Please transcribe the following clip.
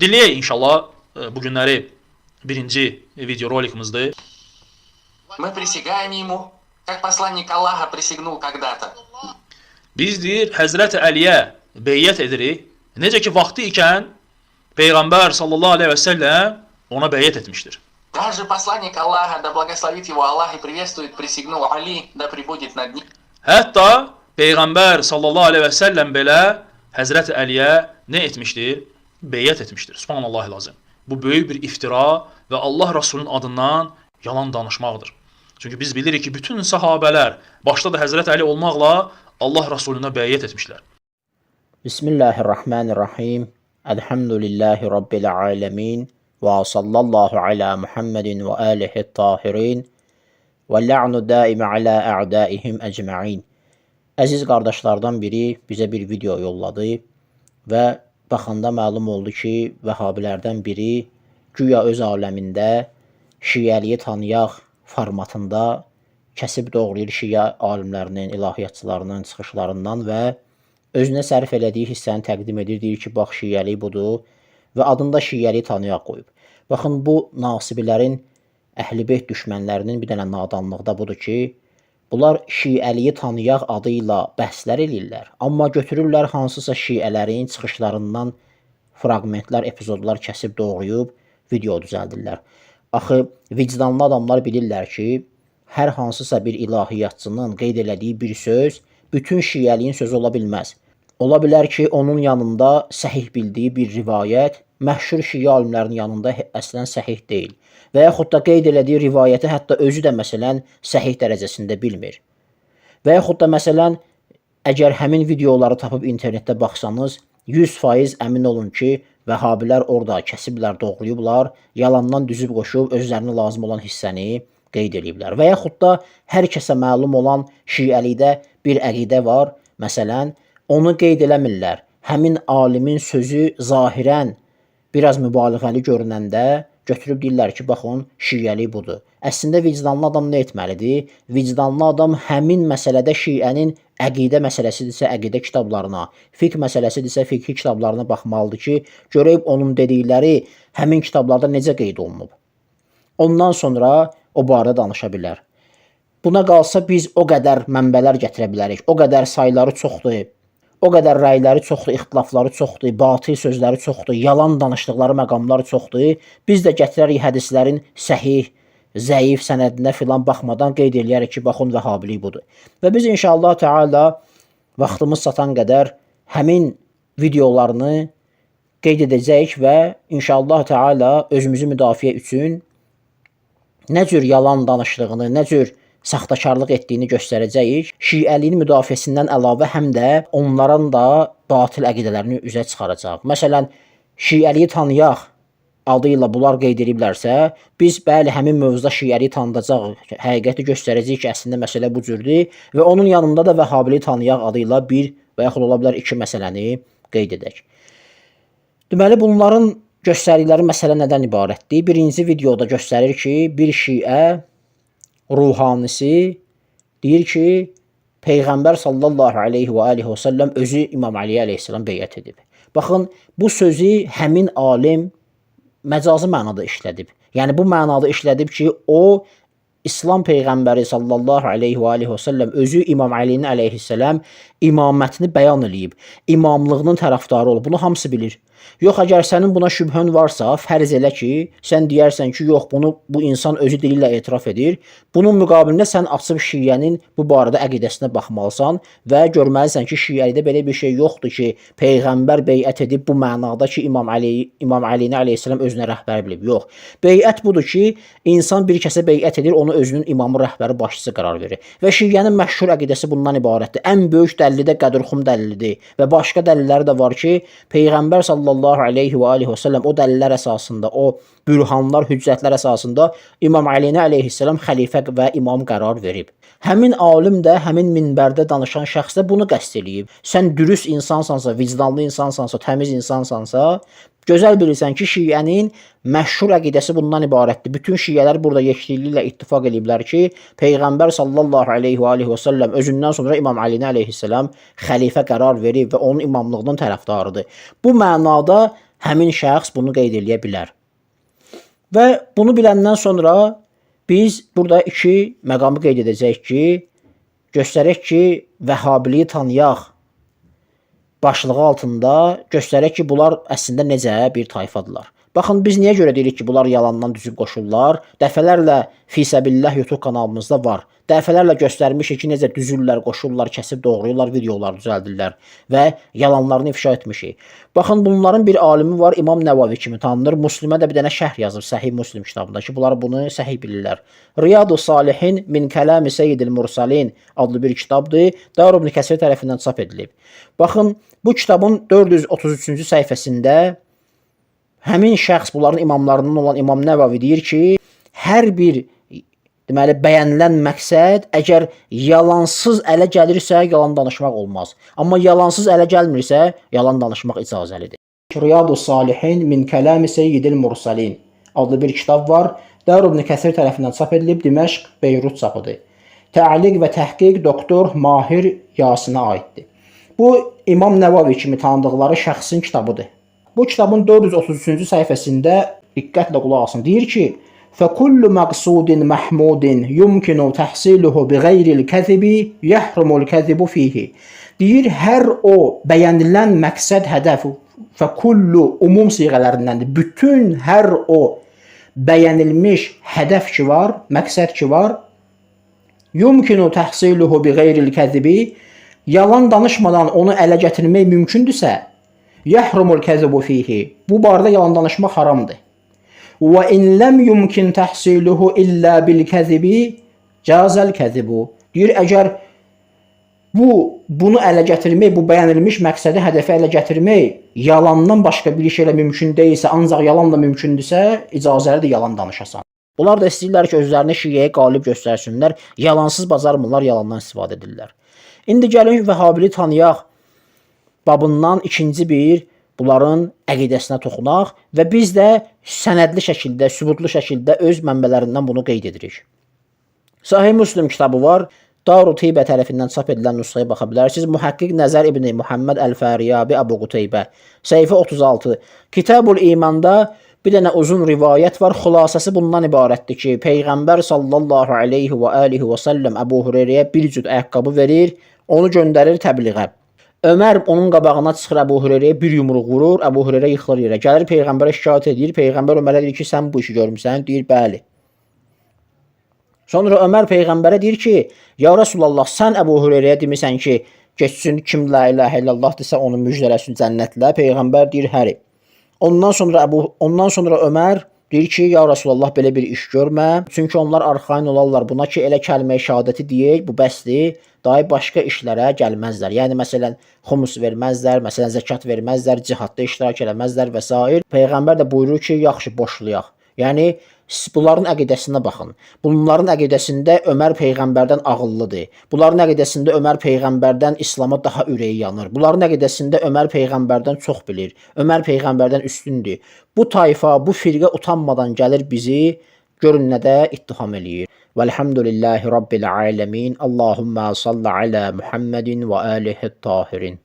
Dinləyək inşallah bu günləri birinci video rolikumuzdur. Мы присягаем ему, как посланник Аллаха присягнул когда-то. Biz deyir Həzrəti Əliyə beyyət edirik. Necə ki vaxtı ikən Peyğəmbər sallallahu əleyhi və səlləm ona beyyət etmişdir. Даже посланник Аллаха, да благословит его Аллах и приветствует, присягнул Али, да пребудет над ним Hətta Peyğəmbər sallallahu əleyhi və səlləm belə Həzrəti Əliyə nə etmişdir? Beyyət etmişdir. Subhanallahil azim. Bu böyük bir iftira və Allah Rasulunun adından yalan danışmaqdır. Çünki biz bilirik ki, bütün sahabələr, başda da Həzrət Əli olmaqla Allah Rasuluna bəyyət etmişlər. Bismillahirrahmanirrahim. Elhamdülillahi Rabbil alemin. Və sallallahu ala Muhammedin və alihi tahirin. Və la'nu daimə alə a'daihim ecma'in. Əziz qardaşlardan biri bizə bir video yolladı və baxanda məlum oldu ki, vəhabilərdən biri güya öz aləmində şiəliyi tanıyaq formatında kəsib doğrayır şiə alimlərinin, ilahiyyatçılarının çıxışlarından və özünə sərf elədiyi hissəni təqdim edir, deyir ki, bax şiəlik budur və adını da şiəliyi tanıyaq qoyub. Baxın, bu nasibilərin, Əhl-i Beyt düşmənlərinin bir dənə nadanlıqda budur ki, bunlar şiəliyi tanıyaq adı ilə bəhslər eləyirlər, amma götürürlər hansısa şiələrin çıxışlarından fraqmentlər, epizodlar kəsib doğrayıb video düzəldirlər. Axı vicdanlı adamlar bilirlər ki, hər hansısa bir ilahiyyatçının qeyd elədiyi bir söz bütün şiəliyin sözü ola bilməz. Ola bilər ki, onun yanında səhih bildiyi bir rivayət məşhur şiə alimlərinin yanında əslən səhih deyil. Və yaxud da qeyd elədiyi rivayəti hətta özü də məsələn səhih dərəcəsində bilmir. Və yaxud da məsələn əgər həmin videoları tapıb internetdə baxsanız, 100% əmin olun ki, vəhabilər orada kəsiblər, doğrayıblar, yalandan düzüb qoşub özlərinə lazım olan hissəni qeyd eləyiblər. Və yaxud da hər kəsə məlum olan şiəlikdə bir əqidə var, məsələn, onu qeyd eləmirlər. Həmin alimin sözü zahirən biraz mübaliğəli görünəndə götürüb deyirlər ki, baxın, şiəlik budur. Əslində vicdanlı adam nə etməlidir? Vicdanlı adam həmin məsələdə şiənin əqidə məsələsidirsə əqidə kitablarına, fiqh məsələsidirsə fiqhi kitablarına baxmalıdır ki, görək onun dedikləri həmin kitablarda necə qeyd olunub. Ondan sonra o barədə danışa bilər. Buna qalsa biz o qədər mənbələr gətirə bilərik, o qədər sayları çoxdur, o qədər rəyləri çoxdur, ixtilafları çoxdur, batil sözləri çoxdur, yalan danışdıqları məqamlar çoxdur. Biz də gətirərik hədislərin səhih, zəif sənədinə filan baxmadan qeyd eləyərik ki, baxın vəhhabilik budur. Və biz inşallah Teala vaxtımız çatan qədər həmin videolarını qeyd edəcəyik və inşallah Teala özümüzü müdafiə üçün nə cür yalan danışdığını, nə cür saxtakarlıq etdiyini göstərəcəyik. Şiəliyin müdafiəsindən əlavə həm də onların da batil əqidələrini üzə çıxaracaq. Məsələn, şiəliyi tanıyaq adı ilə bunlar qeyd ediblərsə, biz bəli həmin mövzuda şiəliyi tanıdacağıq, həqiqəti göstərəcəyik ki, əslində məsələ bu cürdür və onun yanında da vəhhabiliyi tanıyaq adı ilə bir və yaxud ola bilər iki məsələni qeyd edək. Deməli, bunların göstərdikləri məsələ nədən ibarətdir? Birinci videoda göstərir ki, bir şiə ruhanisi deyir ki, Peyğəmbər sallallahu aleyhi və alihi və səlləm özü İmam Əli əleyhissalam beyət edib. Baxın, bu sözü həmin alim məcazi mənada işlədib. Yəni bu mənada işlədib ki, o İslam peyğəmbəri sallallahu aleyhi və alihi və səlləm özü İmam Əlinin əleyhissalam imamətini bəyan eləyib. İmamlığının tərəfdarı olub. Bunu hamısı bilir. Yox, əgər sənin buna şübhən varsa, fərz elə ki, sən deyərsən ki, yox, bunu bu insan özü dili ilə etiraf edir. Bunun müqabilində sən açıb şiənin bu barədə əqidəsinə baxmalısan və görməlisən ki, şiəlikdə belə bir şey yoxdur ki, peyğəmbər beyət edib bu mənada ki, İmam Əli İmam Əlini əleyhissalam özünə rəhbər bilib. Yox. Beyət budur ki, insan bir kəsə beyət edir, onu özünün imamı, rəhbəri, başçısı qərar verir. Və şiənin məşhur əqidəsi bundan ibarətdir. Ən böyük dəlili də Qədrxum dəlilidir və başqa dəlilləri də var ki, Peyğəmbər sallallahu aleyhi və alihi və səlləm o dəlillər əsasında, o bürhanlar, hüccətlər əsasında İmam Əlini əleyhissalam xəlifə və imam qərar verib. Həmin alim də, həmin minbərdə danışan şəxs də bunu qəsd eləyib. Sən dürüst insansansa, vicdanlı insansansa, təmiz insansansa, gözəl bilirsən ki, şiənin məşhur əqidəsi bundan ibarətdir. Bütün şiələr burada yekdilliklə ittifaq eləyiblər ki, Peyğəmbər sallallahu aleyhi və alihi və səlləm özündən sonra İmam Əlini əleyhissalam xəlifə qərar verib və onun imamlığının tərəfdarıdır. Bu mənada Həmin şəxs bunu qeyd eləyə bilər. Və bunu biləndən sonra biz burada iki məqamı qeyd edəcəyik ki, göstərək ki, Vəhhabiliyi tanıyaq başlığı altında göstərək ki, bunlar əslində necə bir tayfadılar. Baxın, biz niyə görə deyirik ki, bunlar yalandan düzüb qoşurlar? Dəfələrlə Fisəbillah YouTube kanalımızda var. Dəfələrlə göstərmişik ki, necə düzürlər, qoşurlar, kəsib doğrayırlar, videolar düzəldirlər və yalanlarını ifşa etmişik. Baxın, bunların bir alimi var, İmam Nəvavi kimi tanınır. Müslimə də bir dənə şərh yazıb Səhih Müslim kitabında ki, bunlar bunu səhih bilirlər. Riyadu Salihin min Kəlami Seyyidil Mursalin adlı bir kitabdır. Dar ibn Kəsir tərəfindən çap edilib. Baxın, bu kitabın 433-cü səhifəsində həmin şəxs, bunların imamlarından olan İmam Nəvavi deyir ki, hər bir deməli bəyənilən məqsəd əgər yalansız ələ gəlirsə, yalan danışmaq olmaz. Amma yalansız ələ gəlmirsə, yalan danışmaq icazəlidir. Riyadu Salihin min Kəlami Seyyidil Mursalin adlı bir kitab var. Dar ibn Kəsir tərəfindən çap edilib, Diməşq, Beyrut çapıdır. Təliq və təhqiq doktor Mahir Yasinə aiddir. Bu İmam Nəvavi kimi tanıdıqları şəxsin kitabıdır. Bu kitabın 433-cü səhifəsində diqqətlə qulaq asın. Deyir ki: "Fəkullu məqsudin məhmudin yumkinu təhsiluhu biğeyril kəzibi yahrumul kəzibu fihi." Deyir, hər o bəyənilən məqsəd, hədəf, fəkullu umum siğələrindəndir. Bütün hər o bəyənilmiş hədəf ki var, məqsəd ki var, yumkinu təhsiluhu biğeyril kəzibi, yalan danışmadan onu ələ gətirmək mümkündürsə, yahrumul kəzibu fihi. Bu barədə yalan danışmaq haramdır. Və in ləm yumkin təhsiluhu illə bil kəzibi cazəl kəzibu. Deyir, əgər bunu ələ gətirmək, bu bəyənilmiş məqsədi, hədəfi ələ gətirmək yalandan başqa bir şeylə mümkün deyilsə, ancaq yalanla mümkündürsə, icazəlidir yalan danışasan. Bunlar da istəyirlər ki, özlərini şiəyə qalib göstərsinlər. Yalansız bacarmırlar, yalandan istifadə edirlər. İndi gəlin Vəhhabili tanıyaq babından ikinci bir bunların əqidəsinə toxunaq və biz də sənədli şəkildə, sübutlu şəkildə öz mənbələrindən bunu qeyd edirik. Sahih Müslim kitabı var. Daru Teybə tərəfindən çap edilən nüsxəyə baxa bilərsiniz. Mühəqqiq Nəzər İbni Muhammed Əl-Fəriyabi Əbu Quteybə. Səhifə 36. Kitabul İmanda bir dənə uzun rivayət var. Xülasəsi bundan ibarətdir ki, Peyğəmbər sallallahu aleyhi və alihi və səlləm Əbu Hüreyrəyə bir cüt ayaqqabı verir, onu göndərir təbliğə. Ömər onun qabağına çıxır, Əbu Hüreyrəyə bir yumruq vurur, Əbu Hüreyrə yıxılır yerə. Gəlir Peyğəmbərə şikayət edir. Peyğəmbər Ömərə deyir ki, sən bu işi görmüsən? Deyir, bəli. Sonra Ömər Peyğəmbərə deyir ki, ya Rəsulallah, sən Əbu Hüreyrəyə demisən ki, getsin kim la ilahə illallah desə onu müjdələsin cənnətlə. Peyğəmbər deyir, həri. Ondan sonra Ömər deyir ki, ya Rəsulallah, belə bir iş görmə. Çünki onlar arxayın olarlar buna ki, elə kəlmə-i şəhadəti deyək, bu bəsdir. Dahi başqa işlərə gəlməzlər. Yəni məsələn, xumus verməzlər, məsələn, zəkat verməzlər, cihadda iştirak eləməzlər və sair. Peyğəmbər də buyurur ki, yaxşı, boşlayaq. Yəni bunların əqidəsinə baxın. Bunların əqidəsində Ömər peyğəmbərdən ağıllıdır. Bunların əqidəsində Ömər peyğəmbərdən İslama daha ürəyi yanır. Bunların əqidəsində Ömər peyğəmbərdən çox bilir. Ömər peyğəmbərdən üstündür. Bu tayfa, bu firqə utanmadan gəlir bizi görün nədə ittiham eləyir. Velhamdülillahi Rabbil aləmin. Allahumma salli alə Muhammedin və alihi tahirin.